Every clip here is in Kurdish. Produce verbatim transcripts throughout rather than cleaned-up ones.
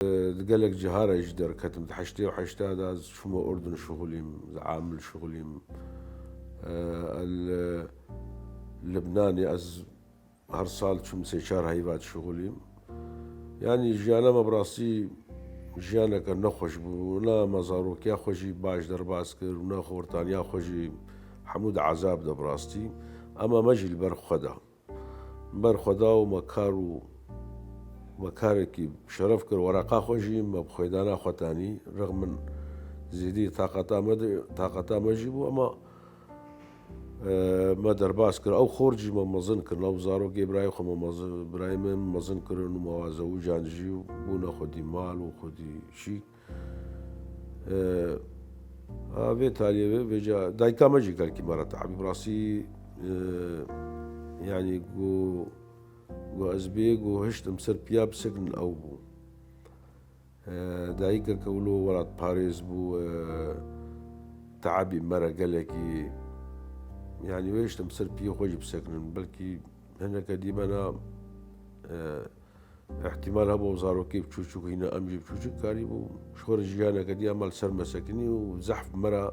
Di gelek ciha re jî derketim. Di heştê û heşta de ez çûme Urdun şixulîm, di Amil şixulîm. E, el, Libnanê ez her sal çûm sê çar heyva dişixulîm. Yanî jiyana me bi rastî jiyaneke nexweş bû. Ne me zarokiya xwe jî baş derbas kir û ne xortaniya xwe jî, hemû di ezab de bi rastî. Ema me jî li ber xwe da. Ber xwe da û me kar û me karekî şeref kir, wereqa xwe jî me bi xwêdana xwe tanî, rexmin zêdî taqeta me de, taqeta me jî bû, ema, e, me derbas kir. Ew xort jî me mezin kirin, ew zarokê birayê xwe me mezin, birayê min mezin kirin û me wa zewijan jî bûne xwedî mal û xwedî şîk. E, a vê taliyê ve, vêca dayika me jî gelkî me re te'bî. Bi rastî, e, yanî ku, ku ez bê, ku hiştim ser piya bisekinin ew bû. E, dayikeke wilo welatparêz bû, e, te'bî me re gelekî. Yanî wê hiştim ser piyê xwe jî bisekinin. Belkî hineke dî me na, e, Îhtîmal hebû zarokê biçûçik hîna em jî biçûçik karîbû. Ji xwe re jiyaneke dî ema li ser me sekinî û zehf me re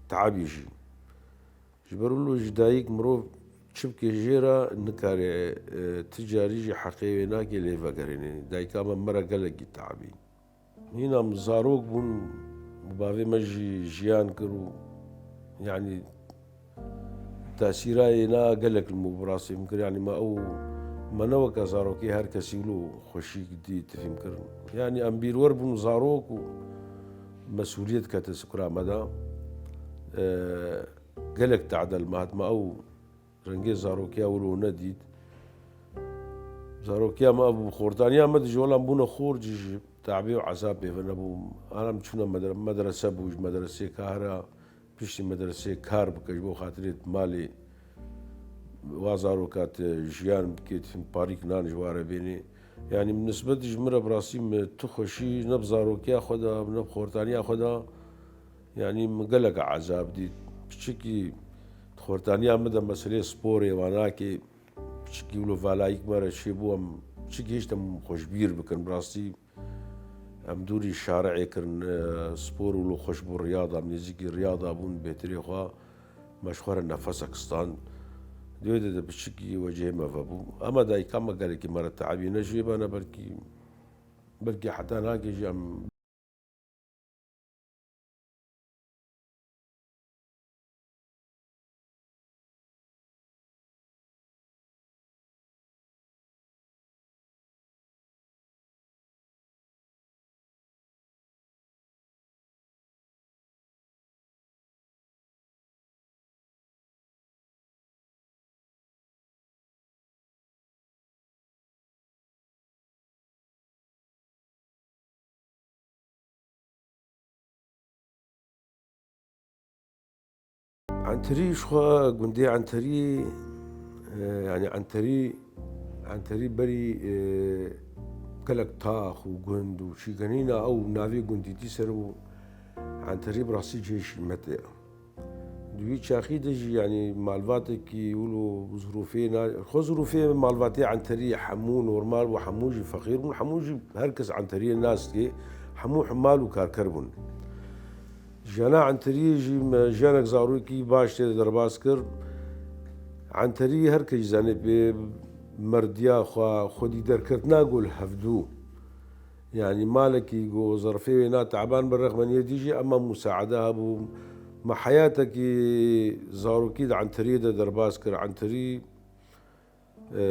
te'bî jî. Ji ber wilo ji dayik mirov çi bike jê re nikare, e, ti carî jî heqê wê nake lê vegerêne. Dayika me me re gelekî te'bî. Hîna em zarok bûn, bi bavê me jî jiyan kir û, yanî, tesîra yê na gelek li min bi rastî min kir. Yanî me ew, me ne weke zarokê her kesî wilo xweşîk dît, fîm kir. Yanî em bîrwer bûn zarok û mesûliyet kete sikura me de. E, gelek tehde li me hat, me ew rengê zarokiya wilo nedît. Zarokiya me ev bû, xortaniya me di ji welan bûne xort jî ji te'bê û ezabê ve nebû. Ana em çûne medre-, medrese bû, ji medresê kahira, piştî medresê kar bike ji bo xatirê malê wa zaroka te jiyan bike, te parîk nan ji wa re bênê. Yanî min nisbet ji min re bi rastî min tu xweşî ne bi zarokiya xwe de, ne bi xortaniya xwe de, yanî min gelek ezab dît. Piçikî xortaniya min de meselê sporê, wanakê, piçikî wilo valayîk me re çêbû, em piçikî hişt em xwe ji bîr bikin. Bi rastî em dûrî şari'ê kirin, e, spor wilo xweş bû, riyada, em nêzîkî riyada bûn, bêtirê xwe me ji xwe re nefesek stand. Di wê de de piçikî wecihê me vebû. Ema dayika me gelekî me re te'bî ne jê be ne belkî, belkî heta nake jî em Enterî ji xwe gundê Enterî, e, yanî Enterî, Enterî berî, e, gelek tax û gund û çî genîna ew navê gundîtî ser û Enterî bi rastî cihê şîmetê ye. Di wî çaxî de jî, yanî malbatekî wilo zirûfê na-, xwe zirûfê malbatê Enterî hemû normal bû, hemû jî feqîr bûn, hemû jî her kes Enteriyê nas dike, hemû hemal û karker bûn. Jiyana Enteriyê jî me jiyanek zarokî baş tê de derbas kir. Enterî her kes jî zanê pê merdiya xwe, xwedî derketina gol hevdû. Yanî malekî ku zerfê wê na teban bi rexmeniyetî jî ema musaede hebû. Me heyatekî zarokî di Enteriyê de derbas kir. Enterî, e,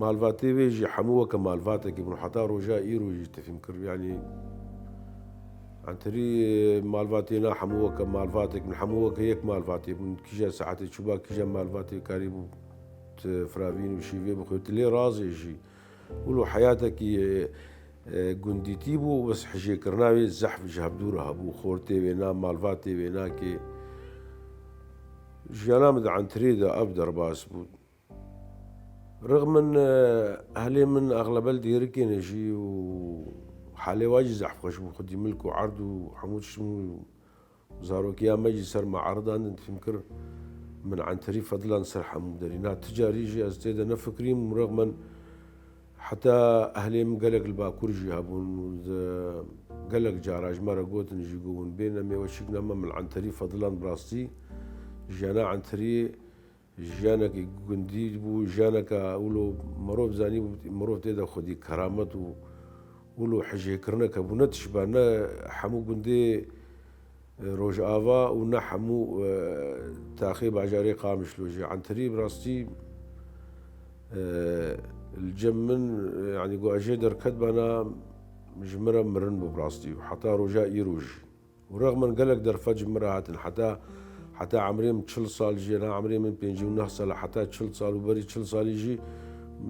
malvatê wê jî hemû weke malvatekî bûn. Heta roja îro jî tefîm kir. Yanî Enterî malvatê na hemû weke malvatek bûn. Hemû weke yek malvatê bûn. Kîja saetê çûba, kîja malvatê karîbû ti firavîn û şîvê bixwe. Ti lê razê jî. Wilo heyatekî, e, e, gundîtî bû, bes hijêkirina wê zehf ji hevdû re hebû. Xortê wê na, malvatê wê na kê. Jiyana min di Enterê de ev derbas bû. Rixmin, e, ehlê min exlebe li Dêrikê ne jî û halê wa jî zehf xweş bû. Xwedî milk û erd û hemû tişt bû. Zarokiya me jî ser me eridandin, fîm kir min Enterî fedilan ser hemû derî. Na ti carî jî ez tê de nefikirîm û rexmen Heta ehlê min gelek li Bakur jî hebûn û di gelek cara ji me re gotin jî ku hûn bêne mêweşîkna me, min Enterî fediland bi rastî. Jiyana Enterî jiyanekî gundî bû, jiyaneke wilo mirov zanîbû, mirov tê de xwedî keramet û wilo hijêkirinek hebû. Ne tişt be, ne hemû gundê Rojava û ne hemû, e, taxê bajarê Qamişlo jî. Enterî bi rastî, e, li cem min, e, yanî ku ez jê derketibana, ji min re mirin bû bi rastî. Heta roja îro jî. Û rexmen gelek derfet ji min re hatin. Heta, heta emrê min çil sal jî, na emrê min pêncî û neh sal e, heta çil sal û berî çil salî jî,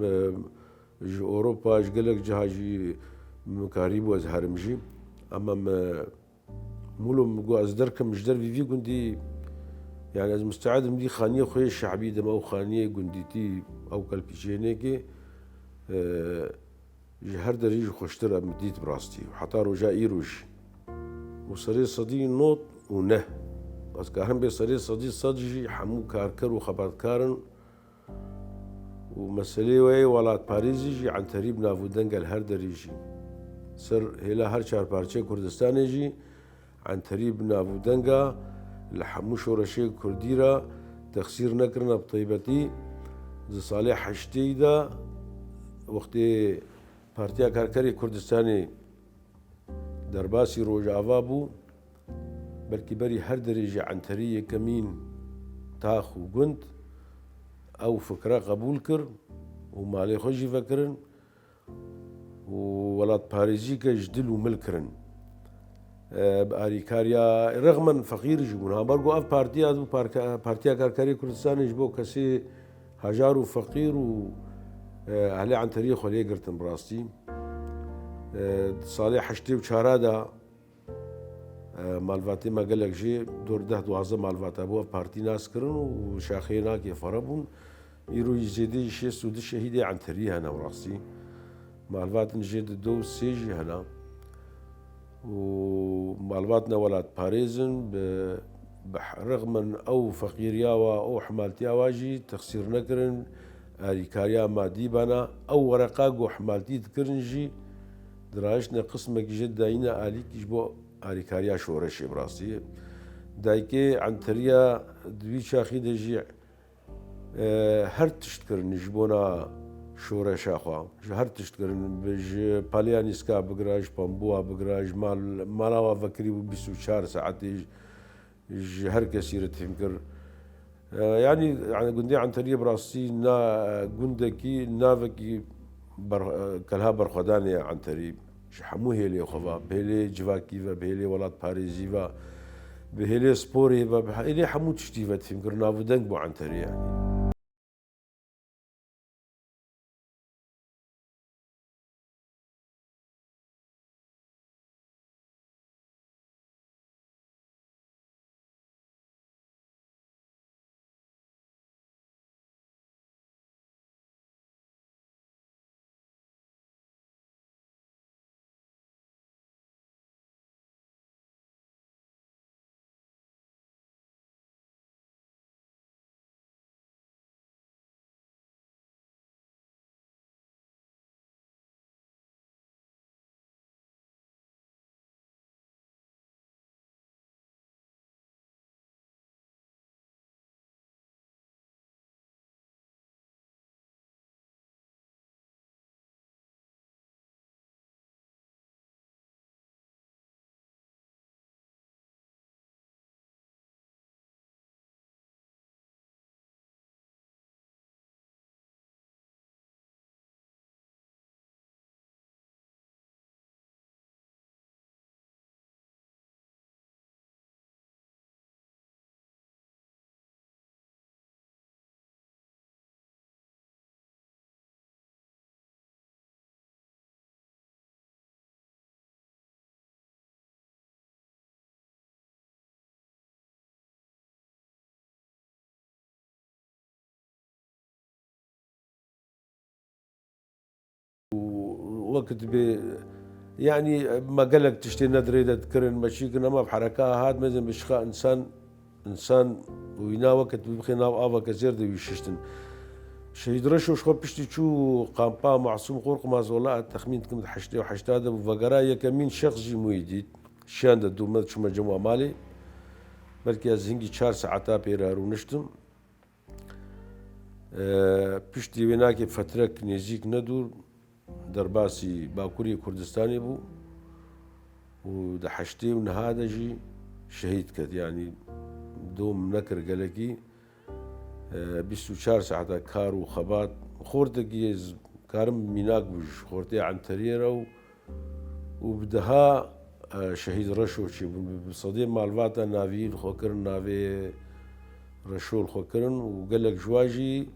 e, ji Ewropa, ji gelek ciha jî min karîbû ez herim jî. Ama me Mûlo min got, ez derkim ji dervî vî gundî, yani ez musteed im vî xaniyê xwe yê şe'bî dim, ew xaniyê gundîtî, ew kelpîçeyê nêkê, e, ji her derî jî xweştir e, min dît bi rastî. Heta roja îro jî. Û serê sedî nod û neh. Ez karim bê serê sedî sed jî hemû karker û xebatkar in. Û meselê we yê welatparêzî jî Enterî bi nav û deng e li her derî jî. Ser hêla her çar parçeyê Kurdistanê jî Enterî bi nav û deng e, li hemû şoreşê Kurdî re texsîr nekirine, bi taybetî di salê heştê de wextê Partiya Karkerê Kurdistanê derbasî Rojava bû, belkî berî her derê jî Enterî yekemîn tax û gund ew fikre qebûl kir û malê xwe jî vekirin û welatparêzîke ji dil û mil kirin. E, bi alîkariya, rexmen feqîr jî bûn. Ha, ber ku ev partiya, ev parke-, Partiya Karkerê Kurdistanê ji bo kesê hejar û feqîr û, e, ehlê Enteriyê xwe lê girtin bi rastî. E, di salê heştê û çara de, e, malbatê me gelek jê dor deh duwazdeh malbata bû ev partî nas kirin û şaxeyê nakê fere bûn. Îro jî zêdeyî şêst û du şehîdê Enteriyê hene bi rastî. Malbatên jê di do û sê jî hene. Û malbatine welatparêz in, bi, bi rexmen ew feqîriya wa, ew hemaltiya wa jî texsîr nekirin, alîkariya madî bana. Ew wereqa ku hemaltî dikirin jî, dirahiştine qismekî jê dayîne alîkî ji bo alîkariya şoreşê bi rastî. Dayikê Enteriya di wî çaxî de jî E, her tişt kirin ji bona şoreşa xwe. Ji her tişt kirin. Bi, ji paleya nîska bigire, ji pembûa bigire, ji mal, mala wa vekirî bû bîst û çar saetê ji, ji her kesî re tîm kir. E, yanî, yanî gundê Enteriyê bi rastî na, gundekî, navekî ber-, e, kelha berxwedanê ye Enterî. Ji hemû hêlê xwe ve, bi hêlê civakî ve, bi hêlê welatparêzî ve, bi hêlê sporê ve, bi hêlê hemû tiştî ve tîmkir nav û deng bû Enterî yanî. Û wekit bê, yanî me gelek tiştê ne dirê de dikirin, me çî kirin, ema bi hereka hat mezin bi şixa însan, însan wîna wekit bixê nav aveke zêr de wî şiştin. Şehîd Reşo ji xwe piştî çû kampa Masûm Qorqmaz, wela ez texmîn dikim di heştê û heşta de bû, vegera yekemîn şexs jî min wî dît. Şiyan de dû me çûme cem wa malê. Belkî ez hingî çar saeta pê re rûniştim. Ee, piştî wê nakê fetrek nêzîk nedûr derbasî Bakurê Kurdistanê bû û di heştê û niha de jî şehîd ket. Yanî dom nekir gelekî. E, bîst û çar saeta kar û xebat. Xortekî ez karim mînak bû ji xortê Enteriyê re û, û bi deha, e, şehîd Reşo çêbûn. Bi, bi sedê malbata navî li xwe kirin, navê Reşo li xwe kirin û gelek ji wan jî,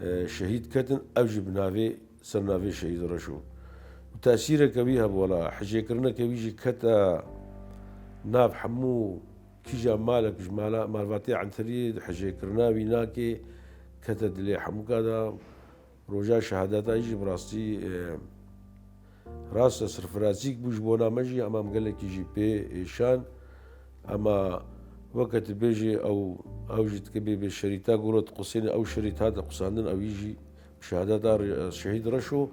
e, şehîd ketin, ew jî bi navê, ser navê Şehîd Reşo. Û tesîreke wî hebû, wela hijêkirineke wî jî kete nav hemû kîja malek ji mala, malbatê Enteriyê, hijêkirina wî nakê, kete dilê hemûka de. Roja şehadeta jî bi rastî, e, rast e, sirfirazîk bû ji bona me jî, em em gelekî jî pê êşan. Ema weke tu bêjî ew, ew jî dike bê, bê şerîta goro diqusêne, ew şerît hate qusandin, ew jî şehadeta re-, şehîd Reşo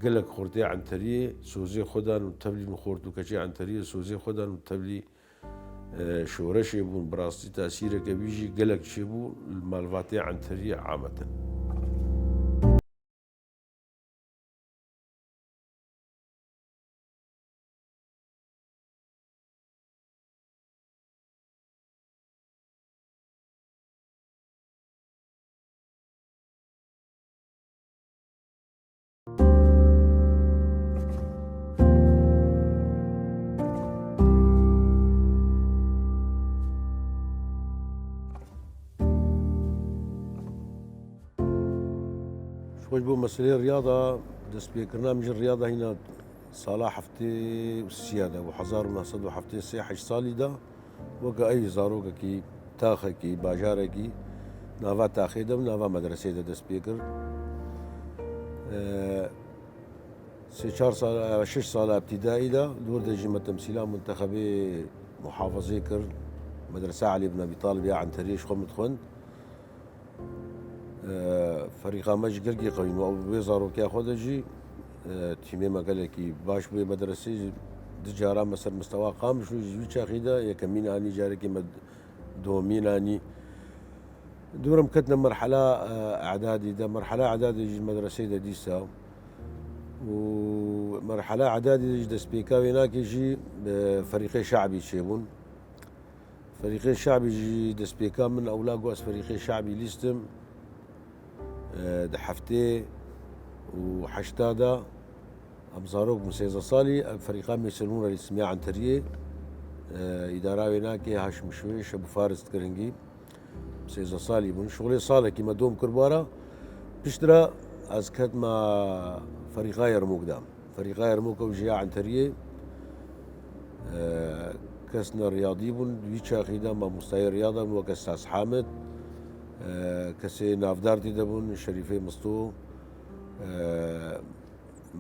gelek xortê Enteriyê sozê xwe dan û tevlî min xort û keçê Enteriyê sozê xwe dan û tevlî, e, şoreşê bûn. Bi rastî tesîreke wî jî gelek çêbû li malbatê Enteriyê ameten. Ji xwe ji bo meseleyê riyada, destpêkirina min ji riyada hîna sala heftê û sê de bû, hezar û neh sed û heftê sê heşt salî de, weke ey zarokekî, taxekî, bajarekî, nava taxê de, nava medresê de dest pê kir. Ee, sê çar sala, şeş sala ibtîdaî de, li wir de jî me temsîla muntexebê muhafazê kir. Medresa Elî bin Ebî Talib ya Enteriyê ji xwe min dixwend. Ferîqa me jî gelkî qewî bû. Ew bi wê zarokiya xwe de jî, e, tîmê me gelekî baş bû yê medresê. Du cara me ser mistewa Qamişlo jî, ji wî çaxî de yekemîn anî, carekê me domîn anî. Dûr em ketine merhela, e, edadî de. Merhela edadî jî medresê de dîsa. Û merhela edadî de jî destpêka wê nakê jî, e, ferîqê şe'bî çêbûn. Ferîqê şe'bî jî destpêka min, ewla ku ez ferîqê şe'bî lîstim, e, di heftê û heşta de em zarok bûn, sêzdeh salî, em ferîqa Mêsermûn re lîstim ya Enteriyê, e, îdara wê nakê Haşim Şoyê, Şebu Faris dikir hingî. Sêzdeh salî bûn. Şixulê salekî me dom kir bara. Piştre ez ketme ferîqa Yermûk de. Ferîqa Yermûk ew jî ya Enteriyê, e, kesne riyadî bûn. Wî çaxî de mamostayê riyada bûn, weke Stas Hamid. E, kesê navdar tê de bûn, Şerîfê Misto, e,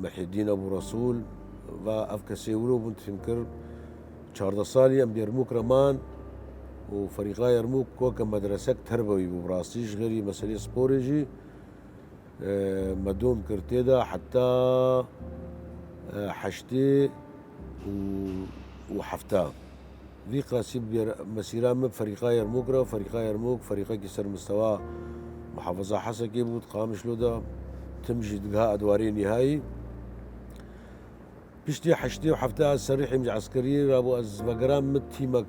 Mihîddîn Ebû Resûl, va ev kesê wilo bûn, tim kir. Çardeh salî em di Yermûk re man û ferîqa Yermûk weke medresek terbewî bû. Bi rastî ji xêrî meselê sporê jî, e, me dom kir tê de heta, e, heştê û, û hefta. Vî qasî bi mesîra min ferîqa Yermûk re, ferîqa Yermûk ferîqekî ser mistewa Muhafaza Hesekê bû, di Qamişlo de, tim jî digiha edwarê nîhayî. Piştî heştê û hefta ez serrîhîm ji eskeriyê rabû, ez vegeram, min tîmek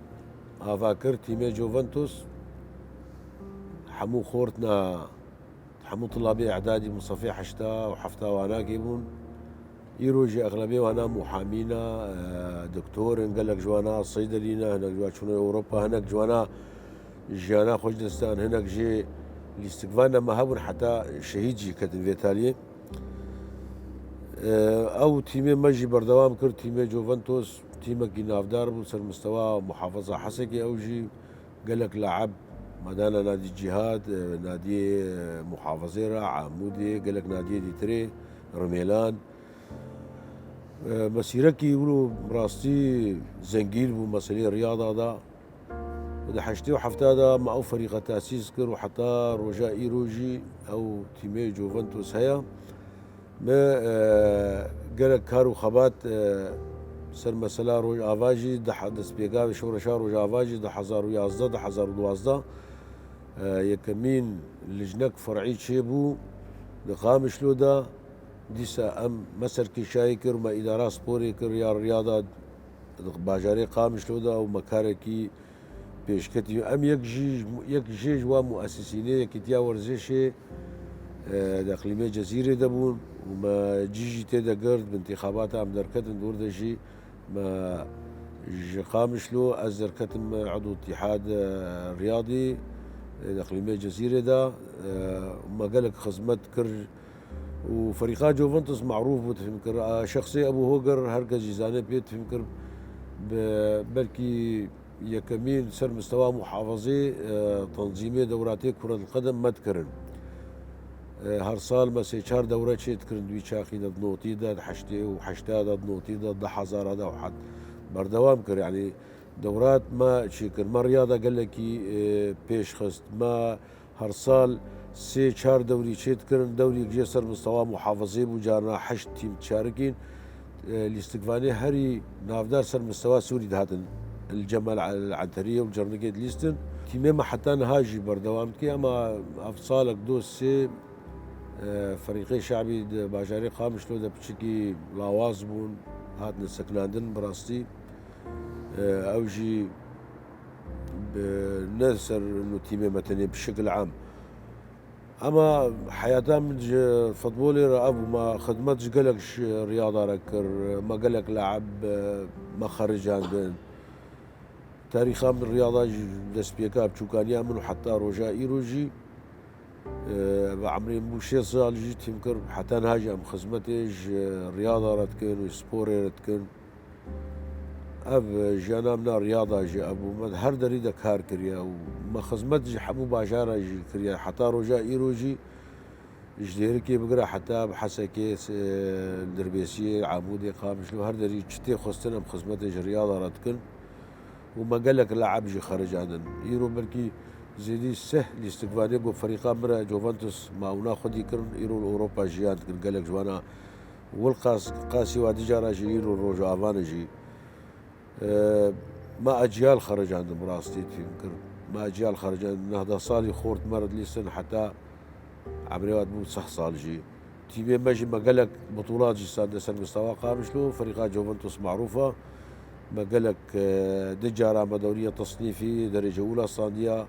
ava kir, tîmê Juventus. Hemû xortina Hemû tulabê îdadî min sefê heşta û hefta wanakê bûn. Îro jî exlebê wana muhamî ne, e, doktor in, gelek ji wana seydelî ne, hinek ji wan çûne Ewropa, hinek ji wana jiyana xwe ji dest dan, hinek jê lîstikvan ne me hebûn, heta şehîd jî ketin vê taliyê. E, ew tîmê me jî berdewam kir, tîmê Juventus, tîmekî navdar bû, ser mistewa Muhafaza Hesekê ew jî. Gelek laeb me dane nadî Cîhad, e, nadiyê, e, Muhafazê re, Amûdê, gelek nadiyê dîtirê, Rimêlan. E, mesîrekî wilo rastî zengîn bû meselê riyada da. Di heştê û hefta de me ew ferîqe tesîs kir û heta roja îro jî ew tîmê Juventus heye. Me, e, gelek kar û xebat, e, ser mesela Rojava jî, di he-, destpêka şoreşa Rojava jî du hezar û yazdeh, du hezar û duwazdeh, e, yekemîn lijnek fer'î çêbû di Qamişlo de. Dîsa em me serkêşayî kir, me îdara sporê kir ya riyada di bajarê Qamişlo de û me karekî pêşketî. Em yek jî, yek jê ji wan muesisînê Yekîtiya Werzişê, e, di eqlîmê Cezîrê de bûn û me cî jî tê de girt, bi întîxabata em derketin, di wir de jî me ji Qamişlo, ez derketim Edo Îtîhad, e, Riyadî, e, di eqlîmê Cezîrê de, e, me gelek xizmet kir û ferîqa Juventus merûf bû, difêm kir. A, şexsê Ebû Hoger her kes jî zane pê, difêm kir, bi, belkî yekemîn ser mistewa muhafazê, e, tenzîmê dewratê kuretil qedem me dikirin. E, her sal me sê çar dewre çê dikirin di wî çaxî de, di notî de, di heştê û heşta de, di notî de, di hezara de û hat berdewam kir. Yanî dewrat me çêkir. Me riyada gelekî, e, pêş xist. Me her sal sê çar dewrî çê dikirin. Dewrî yek jê ser mistewa muhafazê bû, carna heşt tîm dişarikîn. E, lîstikvanê herî navdar ser mistewa Sûrî dihatin. Li Cemal El Enteriyê û Cernikê dilîstin. Tîmê me heta niha jî berdewam dike, ema ev salek du sê, e, ferîqê şabî di bajarê Qamişlo de piçikî lawaz bûn, hatine sekinandin bi rastî. E, ew jî bi, ne ser ino tîmê me tenê bi şekil am. Ema heyata min ji futbolê re ev bû, me xidmet ji gelek ji riyada re kir, me gelek le'eb, e, me xericandin. Tarîxa min riyada ji destpêka biçûkaniya min û heta roja îro jî, e, bi emrê min bû şêst sal jî tîm kir, heta niha jî em xizmetê ji riyada re dikin û sporê re dikin. Ev, e, jiyana min a riyada jî ev bû. Me di her derî de kar kiriye û me xizmet ji hemû bajara jî kiriye. Heta roja îro jî ji Dêrikê bigire heta bi Hesekê, e, Dirbêsiyê, Amûdê, Qamişlo, her derî çi tê xwestin em xizmetê ji riyada re dikin. Û me gelek le'eb jî xericandin. Îro belkî zêdî sih lîstikvanê ku ferîqa min re Juventus me ewna xwedî kirin, îro li Ewropa jiyan dikin. Gelek ji wana Wilqas, qasî wa dicara jî îro Rojava ne jî. E, me eciyal xericandin, bi rastî fîm kir. Me eciyal xericandin. Nehda salî xort me re dilîstin heta emrê wa dibû seh sal jî. Tîmê me jî me gelek butûlat jî stande ser mistewa Qamişlo. Ferîqa Juventus merûf e. Me gelek, e, du cara me dewriya tesnîfî derece ûla standiya.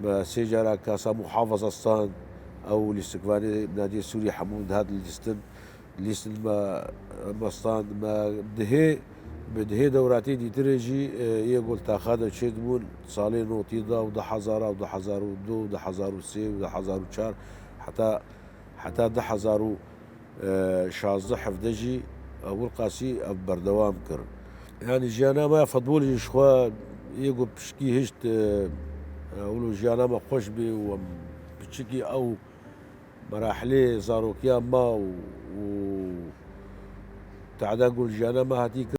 Me sê cara kasa muhafaza stand. Ew lîstikvanê nadiyê Sûrî hemû dihat lîstin. Lîstin me, me stand, me dihê, bi dihê dewratê dîtirê jî, e, yê gol taxa de çêdibûn, salê notî de û du hezara û du hezar û du û du hezar û sê û du hezar û çar, heta, heta du hezar û şazdeh hevdeh jî, e, Wilqasî ev berdewam kir. Yanî jiyana me ya futbolê jî ji xwe yê ku pişkî hişt, e, e, wilo jiyana me xweş bê û em piçikî ew merahilê zarokiya me û, û tehda ku li jiyana me hatî kir.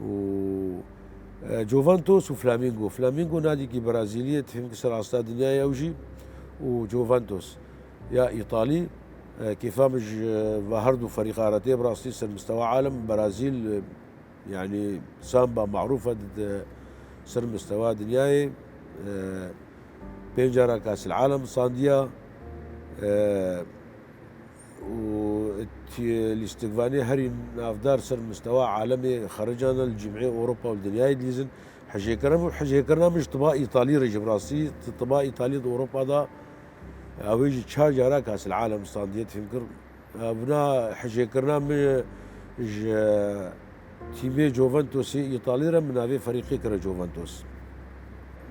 û, e, Juventus û Flamengo. Flamengo nadîkî Brazîlî ye, dixwim ki ser asta dinyayê ew jî û Juventus ya Îtalî. E, kêfa min ji va herdu ferîqa re tê, bi rastî ser mistewa alem, Brazîl, e, yanî samba marûf e di, di ser mistewa dinyayê. E, pênc cara Kasil Alem standiya. E, û ti-, lîstikvanê herî navdar ser mistewa alemê xerican e, li cimê Ewropa û dinyayê dilîzin. Hijêkirina min, hijêkirina min ji tiba Îtalî re jî bi rastî, ti-, tiba Îtalî di Ewropa de, ew ê jî çar cara Kasil Alem standiye, dixwim kir. Vuna hijêkirina min ji tîmê Juventosê Îtalî re min navê ferîqê kire Juventus.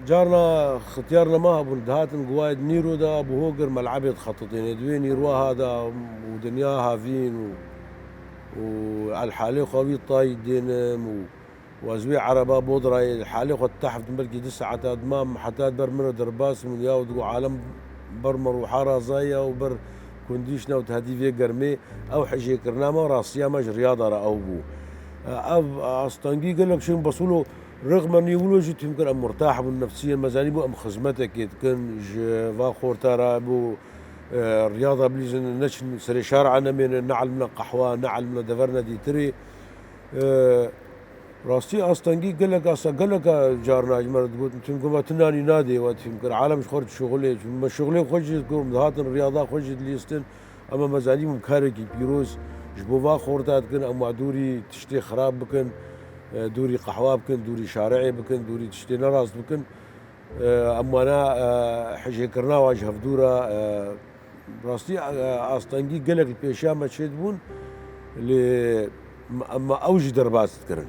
Carna xitiyar nema hebûn, dihatin guwayê di nîro de, bi hogir melebê dixetitêne. Di wê nîroha de û dinya havîn û, û el halê xwe wî tay dênim û, û ez wê ereba bodrayê halê xwe tehf dim, belkî du saeta dimam, heta ber min re derbas bûn ya û digo alem ber me rûha razaya û ber kondîşna û tehedî vê germê. Ew hijêkirina me, rastiya me ji riyada re ew bû. Ev astengî gelek şên besûlo, rixme nî wilo jî tîm kir, em murtah bûn nefsiyen, me zanîbû em xizmetekê dikin, ji va xorta re bû, e, riyada bilîzin, neçin serê şara nemêne, ne elimne qehwa, ne elimne dever ne dîtirê. E, rastî astengî gelek asta, geleka carna ji me re digotin, tîm kir, me tu nanî nadê, we tîm kir, alem ji xwe re dişuxulê, me şuxulê xwe jî dikirin, dihatin riyada xwe jî dilîstin. Ema me zanîbû em karekî pîroz ji bo va xorta dikin, em wa dûrî tiştê xirab bikin, e, dûrî qehwa bikin, dûrî şareê bikin, dûrî tiştê nerast bikin. E, em wana, e, hijêkirina wa ji hevdû re, e, rastî, e, astengî gelek li pêşiya me çêdibûn, lê em, em ew jî derbas dikirin.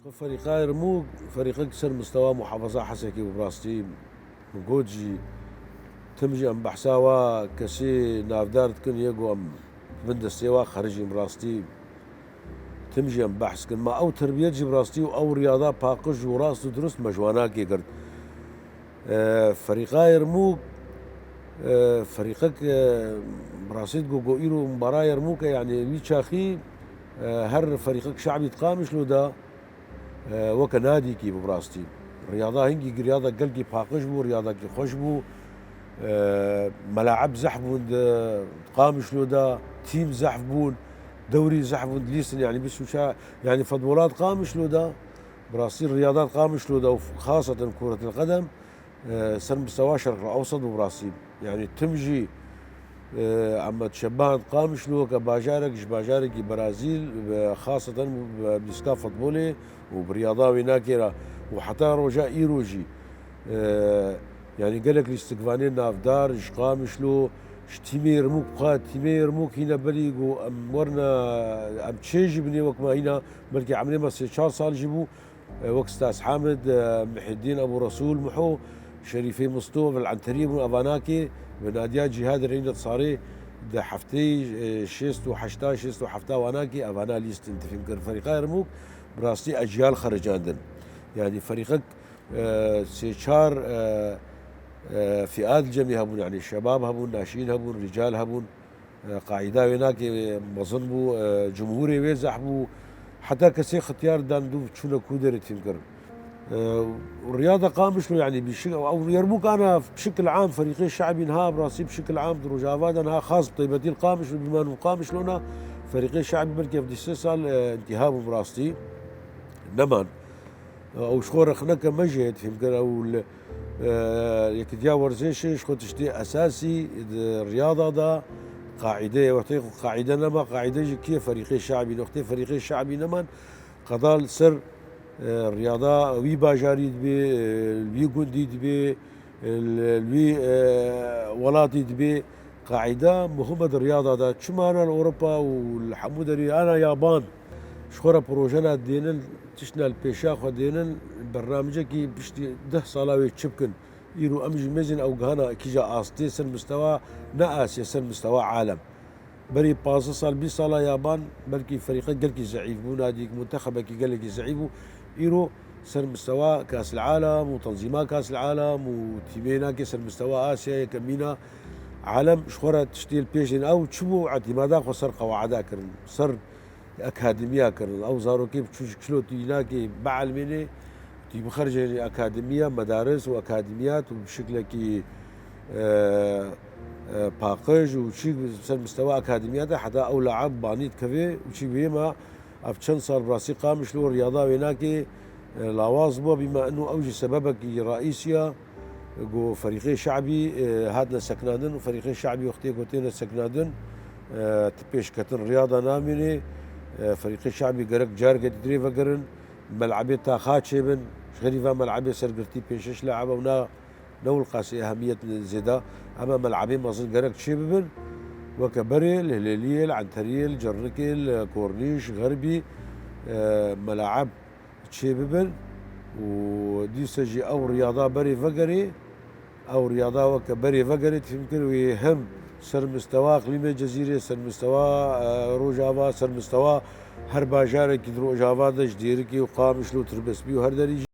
Ji xwe ferîqa Yermûk, ferîqek ser mistewa muhafaza Hesekê bû, bi rastî min got jî, tim jî em behsa wa kesê navdar dikin, yê ku em bin destê wa xerijîn, bi rastî tim jî em behs kin. Ma ew terbiyet jî bi rastî û ew riyada paqij û rast û dirust me ji wan nakê girt. E, ferîqa Yermûk, e, ferîqek, e, bi rastî digo ku îro mbara Yermûk e, yanî wî çaxî, e, her ferîqek şe'bî di Qamişlo de, e, weke nadîkî bû bi rastî. Riyada hingî riyada gelkî paqij bû, riyadakî xweş bû. E, melaib zehf bûn di Qamişlo de, tîm zehf bûn, dewrî zehf bûn dilîstin, yanî bîst û çar, yanî fetbola di Qamişlo de, bi rastî riyada di Qamişlo de û xaseten kuretil qedem, e, ser mistewa Şerq Ewsat bû bi rastî. Yanî tim jî, e, em şeban Qamişlo ke bajarek ji bajarekî Brazîl, e, xaseten bi lîstika futbolê û bi riyada wê nakê re û heta roja îro jî, e, yanî gelek lîstikvanê navdar ji Qamişlo, ji tîmê Yermûk, xwe tîmê Yermûk hîne berî ku em werine, em çê jî binê wek me hîna, belkî emrê me sê çar sal jî bû. E, wek Staz Hamid, e, Mihiddin Ebu Resul, Miho, Şerîfê Misto, Vil Enterî bûn, evanakê, ve Nadia Cihad Reynet Sarê, di heftê, e, şêst û heşta, şêst û hefta wanakê, evana lîstin, dixwim kir. Ferîqa Yermûk, bi rastî eciyal xericandin. Yanî ferîqek, e, sê çar, e, e, fiat cemî hebûn, yanî şebab hebûn, naşîn hebûn, rîcal hebûn. E, qaîda wê nakê mezin bû, e, cumhûrê wê zehf bû. Heta kesê xitiyar dan dû çûne ku derê tîm kirin. E, riyada Qamişlo, yanî bi şi-, ew Yermûk ana bi şikil am, ferîqê şe'bî niha bi rastî bi şikil am di Rojava de niha xas bi taybetî li Qamişlo, bîman û Qamişlo na ferîqê şe'bî belkî ev du sê sal, e, întîha bû bi rastî. Neman. Ew ji xwe rexneke me jî heye, dixwim kir ew li, e, yekitiya werzêşê ji xwe tiştê esasî di riyada de qaîde ye. Wextê qaîde nema, qaîde jî kî ye? Ferîqê şe'bî. Wextê ferîqê şe'bî neman, qeda li ser, e, riyada wî bajarî dibe, e, wî gundî dibe, li, li wî, e, welatî dibê qaîda muhim e di riyada de. Çima na li Ewropa û li hemû derî ana yaban ji xwe re projena dênin, tiştna li pêşiya xwe dênin, bernamecekî piştî deh sala wê çi bikin? Îro em jî mêzên ew gihana kîja astê ser mistewa ne Asya, ser mistewa alem. Berî pazdeh sal, bîst sala yaban belkî ferîqek gelkî zeîf bû, nadîk muntexebekî gelekî zeîf bû. Îro ser mistewa Kasil Alem û tenzîma Kasil Alem û tîmê nakê ser mistewa Asyayê ke mîna alem ji xwe re tiştê li pêş dên. Ew çi bû? Etîmada xwe ser qewaida kirin, ser akademiya kirin. Ew zarokê bi çû ji kilo tî nakê bielmênê, tî bixercênê akademiya, medaris û akademiyat û bi şiklekî, e, e, paqij û çî ser mistewa akademiyat e, heta ew laeb banî dikeve û çî bê ma ev çend sal bi rastî Qamişlo riyada wê nakê, e, lawaz bû, bîma eno ew jî sebebekî reîsî ya. Ku ferîqê şe'bî, e, hatine sekinandin û ferîqê şe'bî wextê ku têne sekinandin, e, ti pêşketin riyada namînê, e, ferîqê şe'bî gerek careke dîtirê vegerin, mel'ebê taxa çêbin, ji xerîva mel'ebê sergirtî pênc şeş laeb ew na, ne wilqasê ehemiyet zêda, ema mel'ebê mezin gerek çêbibin, weke berê, li Hilêliyê, li Enteriyê, li Cernikê, li Kornîş, Xerbî, e, melaeb çêbibin û dîsa jî ew riyada berê vegerê, ew riyada weke berê vegerê, dixwînim kir wê hem ser mistewa iqlîmê Cezîrê, ser mistewa, e, Rojava, ser mistewa her bajarekî di Rojava de ji Dêrikê û Qamişlo û Tirbespî û her derî jî.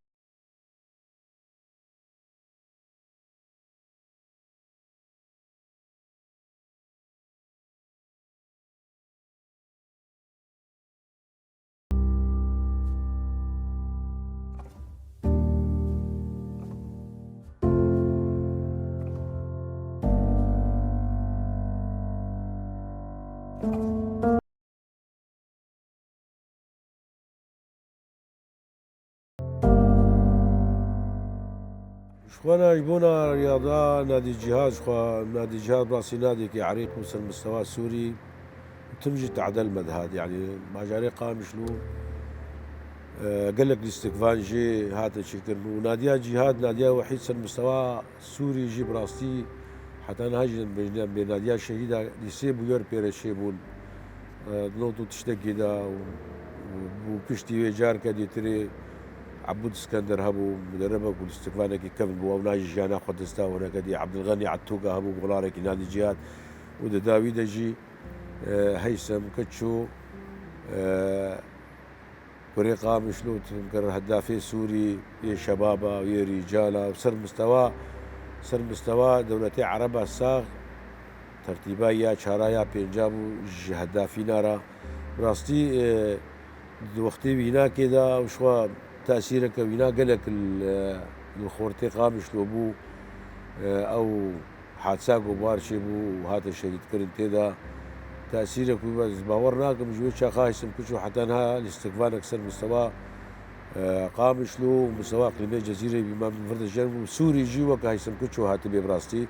Ji xwe re ji bona riyada Nadî Cîhad, ji xwe Nadî Cîhad bi rastî nadîkê erîq bû ser mistewa Sûrî û tim jî tehdel me dihat. Yanî bajarê Qamişlo, e, gelek lîstikvan jê hate çêkirin û Nadiya Cîhad, Nadiya Wehîd ser mistewa Sûrî jî bi rastî heta niha jî em dibêjin em bê Nadiya Şehîda lîsê bûyer pê re çêbûn. E, di not û tiştekî de û, û, û piştî wê careke dîtirê Ebûd Iskender hebû, muderribek û lîstikvanekî kevn bû. Ew na jî jiyana xwe dest da huneke dî. Ebdilxenî Etûka hebû, golarekî Nadî Cîhad û di dawî de jî, e, Heysem Keço, e, Kurê Qamişlo, tim kir hedafê Sûrî yê şebaba, yê rîcala û ser mistewa, ser mistewa dewletê Ereba sax tertîba ya çara ya pênca bû ji hedafîna re. Bi rastî, e, di wextê wînakê de û ji xwe tesîreke wîna gelek li, li xortê Qamişlo bû. E, ew hadisa ku bar çêbû û hate şehîdkirin tê de tesîrek wî be, ez bawer nakim ji wê çaxa Hêsim Kuço heta niha lîstikvanek ser mistewa, e, Qamişlo û mistewa iqlîmê Cezîrê bî me vir de jî bû. Sûrî jî weke Hêsim Kuço hatibê bi rastî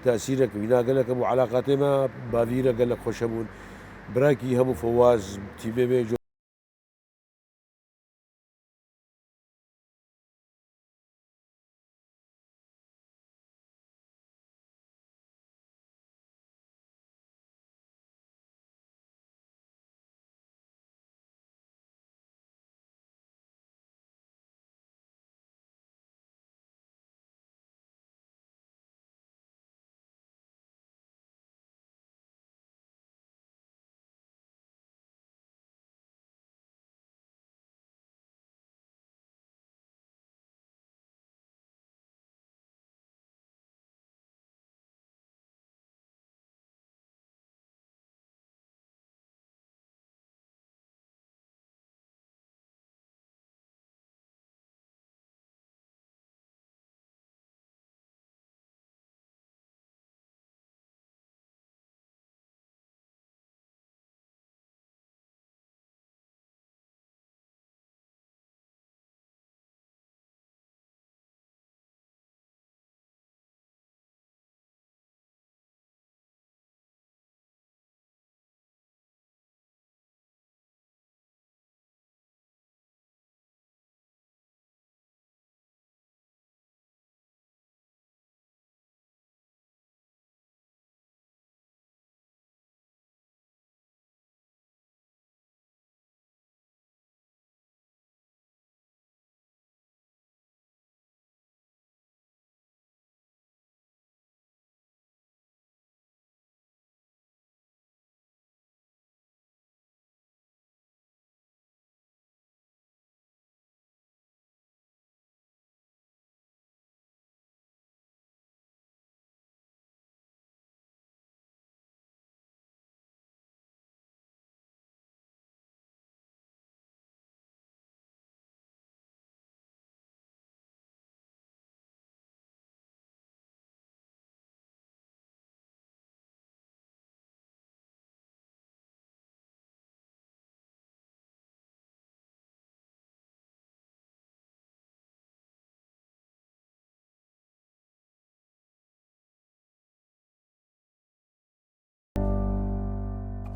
tesîrek wîna gelek hebû. Elaqatê me bavî re gelek xweş hebûn. Birakî hebû Fewaz, tîmê me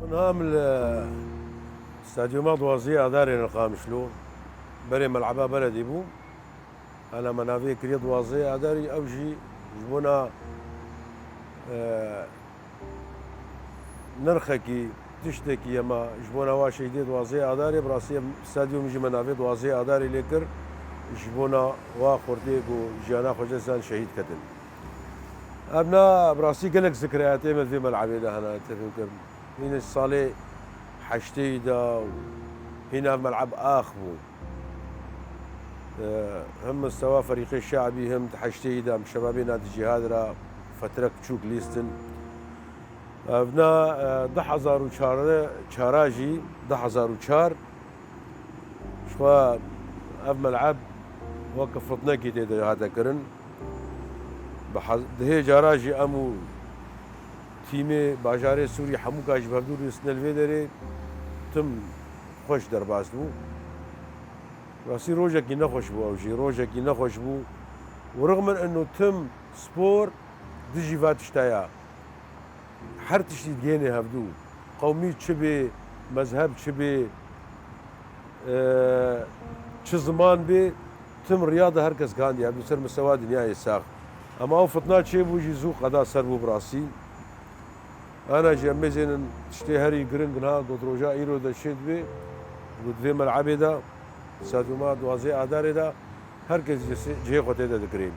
Niha em li stadyuma duwazdehê Adarê ne li Qamişlo. Berê mel'eba beledî bû. Hela me navê kiriye duwazdehê Adarî, ew jî ji bona, e, nirxekî, tiştekî ye me ji bona wa şehîdê duwazdehê Adarê, bi rastî ev stadyum jî me navê duwazdehê Adarê lê kir, ji bona wa xortê ku jiyana xwe ji dest dan şehîd ketin. Ev na bi rastî gelek zikriyatê me di vê mel'ebê de hene, te fêm kir. Hîn salê heştê de û hîn ev mel'eb ax bû. Him mistewa ferîqê şe'bî, him di heştê de, him şebabê na di cîhad ra fetrek biçûk lîstin. Ev na, e, du hezar û çar, çara jî, du hezar û çar, jixwe ev mel'eb weke fitnekî tê de hate kirin. Bi hez-, dihê cara jî em û tîmê bajarê Sûrî hemûka ji bi hevdû rûniştine li vê derê tim xweş derbas bû. Rastî rojekî nexweş bû ew jî, rojekî nexweş bû. Û rixmin eno tim spor dijî va tişta ya. Her tiştî digihêne hevdû. Qewmî çi bê, mezheb çi bê, e, çi ziman bê, tim riya de her kes gihandiye hevdû ser mistewa dinyayê sax. Ema ew fitna çêbû jî zû qeda ser bû bi rastî. Ana jî em mêzênin tiştê herî giring niha got roja îro de çê dibê, got vê mel'ebê de, stadyuma duwazdehê Adarê de, her kes cihê xwe tê de digirê.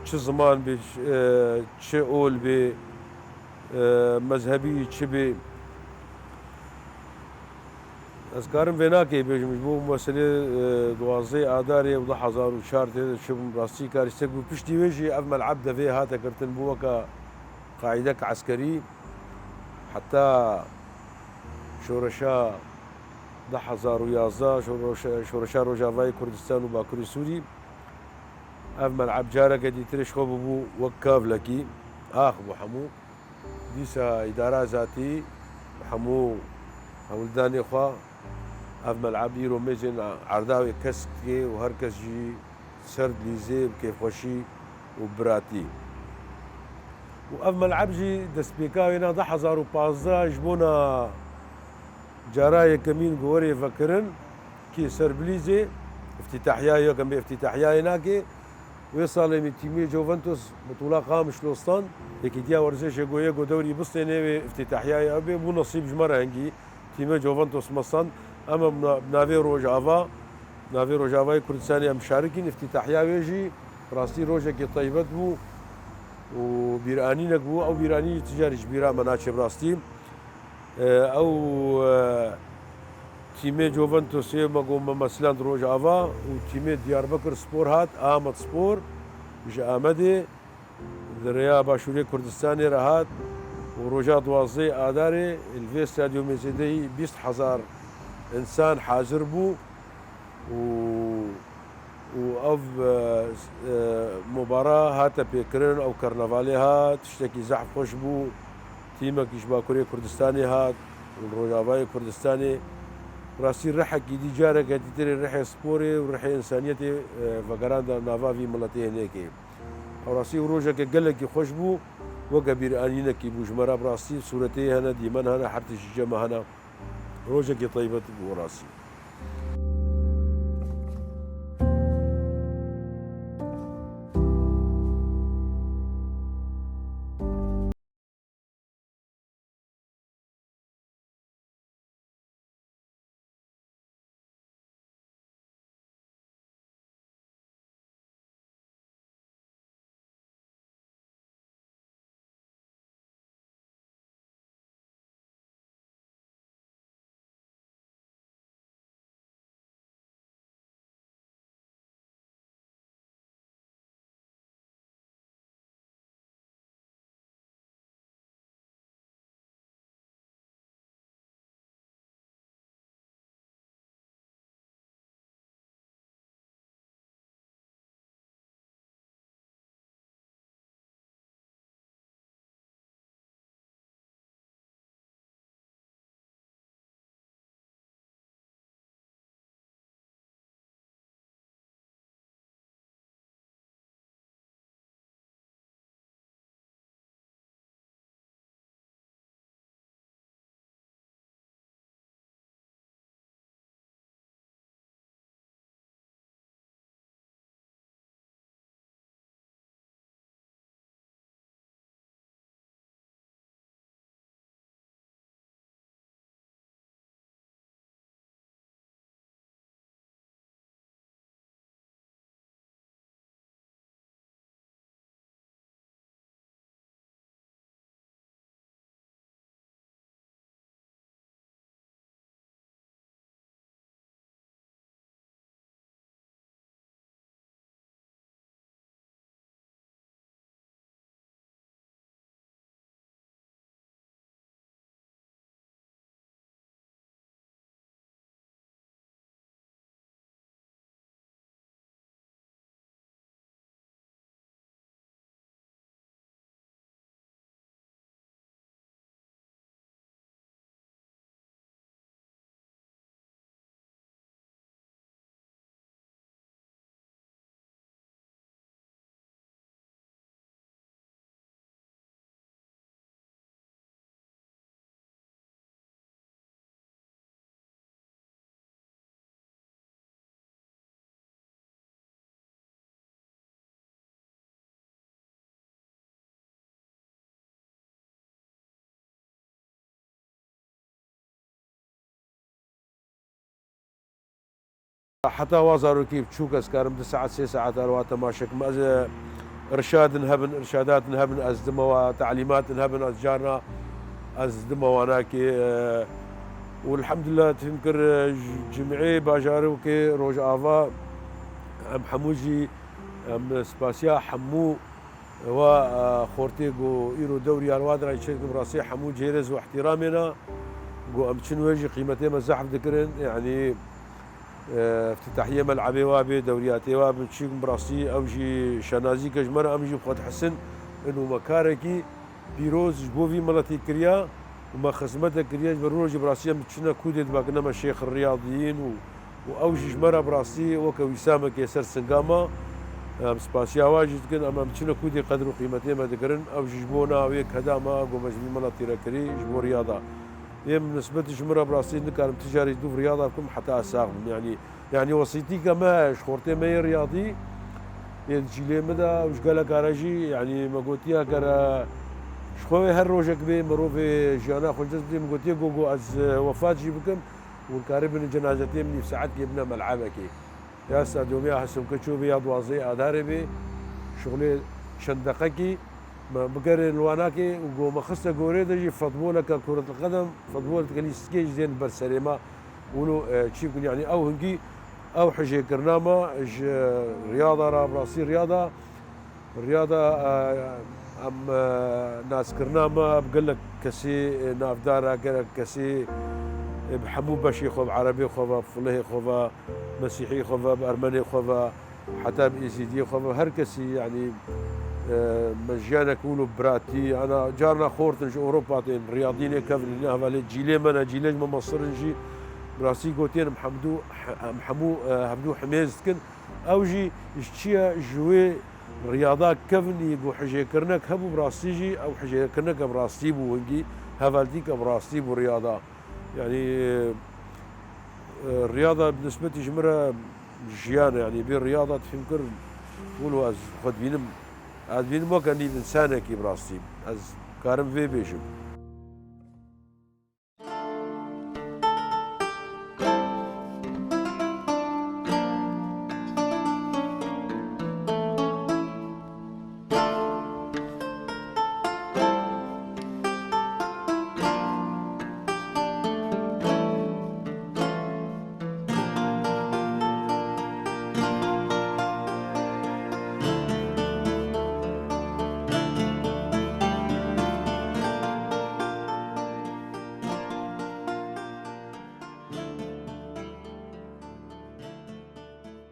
Çi ziman bê, çi, e, çi ol bê, e, mezhebî çi bê. Ez karim vê nakê bêjim ji bo meselê, e, duwazdehê Adarê û du hezar û çar tê de çi bûm, rastî karîstek bû. Piştî wê jî ev mel'eb devê hate girtin bû weke qaîdek eskerî. Heta şoreşa du hezar û yazdeh, şoreşa, şoreşa Rojavayê Kurdistan û Bakurê Sûrî, ev mel'eb careke dîtirê ji xwe bûbû wek kavlekî, ax bû hemû. Dîsa îdara zatî bi hemû hewldanê xwe ev mel'eb îro mêzên erdavê kesk dike û her kes jî ser dilîzê bi kêfxweşî û biratî. Û ev mel'eb jî destpêka wê na du hezar û pazdeh ji bona cara yekemîn ku werê vekirin, kê ser bilîzê, îftîtahiya yekem bê îftîtahiyayê nake. Wê salê min tîmê Juventus Butûla Qamişlo stand, Yekîtiya Werzişê got yê ku dewrî bistênê wê îftîtahiyayê ew bê, bû nesîb ji me re hingî. Tîmê Juventus me stand, em bi na-, bi navê Rojava, navê Rojavayê Kurdistanê em şarikîn, îftîtahiya wê jî rastî rojekî teybet bû û bîranînek bû. Ew bîranî jî ti carî ji bîra me naçe bi rastî. E, ew, e, tîmê Juventusê me got me meslen di Rojava û tîmê Diyarbekir Spor hat, Amed Spor ji Amedê di rêya Başûrê Kurdistanê re hat û roja duwazdehê Adarê li vê stadyumê zêdeyî bîst hezar însan hazir bû. û, û ev, e, e, mubara hate pêkirin, ew karnavalê hat, tiştekî zehf xweş bû. Tîmekî ji Bakurê Kurdistanê hat û li Rojavayê Kurdistanê. Rastî rihekî dî careke dîtirê rihê sporê û rihê însaniyetê, e, vegeranda nava vî miletê hinekê. Ew rastî û rojeke gelekî xweş bû, weke bîranînekî bû ji me re bi rastî sûretê hene, dîmen hene, her tişt ji cem me hene. Rojekî teybet bû rastî. Heta wa zarokî biçûk ez karim du saet, sê saet her wa temaşe kim. Ez, e, irşadin hebin, irşadatin hebin, ez dime wa, talîmatin hebin, ez carna ez dime wanakê, e, û elhamdulillah, tim kir, e, j-, cimê bajarokê Rojava, em hemû jî, em spasiya hemû wa, e, xortê ku îro dewriya wa dirayî çêdikim, rastî hemû cêrêz û ihtiramê ne, ku em çin wê jî qîmetê me zehf dikirin, yanî, e, iftitahiyê melebê wa bê, dewriyatê wa bi çîk bi rastî ew jî şenazî ke ji me re, em jî bi xwe dihisin, û me karekî pîroz ji bo vî miletî kiriya û me xizmetek kiriye ji ber rojî bi rastî em diçine kûdê dibakine me Şêx Riyadiyîn û, û ew jî ji me re bi rastî weke wîsamekê ser singa me. Em spasiya wa jî dikin, em, em diçine kûdê qedr û qîmetê me dikirin, ew jî ji bo na wê keda me ku me ji vî miletî re kirî ji bo Riyada. Êm nisbetî ji min re bi rastî nikarim ti carî dûv Riyada bikim heta ez sax bim. Yanî, yanî wesîtîke me ji xortê me yê Riyadî, yê di cîlê min de û ji gelek are jî, yanî me gotiye gere ji xwe wê her rojek bê mirovê jiyana xwe ji dest bidê, min gotiye ku, ku ez, e, wefat jî bikim, hûn karibin cenazetê min nîv saetkê bine melebekê. Ya sta domiya hesim ke çû bê ya duwazdehê adarê bê, şixulê çend deqekî me bigerê li wanakê û ku me xiste gorê de jî futboleke kuretilqedem, futbol tekenîskê jî zên ber serê me. Wilo, e, çî bikin, yanî ew hingî ew hijêkirina me ji Riyada re, bi rastî Riyada, Riyada, e, em, e, naskirina me bi gelek kesî, e, navdar e, gelek kesî, e, bi hemû beşê xwe, bi erebê xwe ve, bi filihê xwe ve, mesîhî xwe ve, bi ermenê xwe ve, heta bi êzîdiyê xwe ve, her kesî, yanî, e, me jiyanek wilo biratî, ana carna xortin ji Ewropa tên, Riyadînê kevnî, ne hevalê cîlê me ne, cîlê ji me mesirin jî, bi rastî gotiyen em hemdû, em hemû, e, hevdû himêz dikin. Ew jî ji çi ye? Ji wê Riyada kevnî ku hijêkirinek hebû bi rastî jî, ew hijêkirineke bi rastî bû, hingî hevaltîke bi rastî bû Riyada. Yanî, e, e, Riyada bi nisbetî ji min re jiyan e, yanî bê Riyada difêm kir, wilo ez xwe dibînim, ez dibînim weke nîv însanekî bi rastî. Ez karim vê bêjim.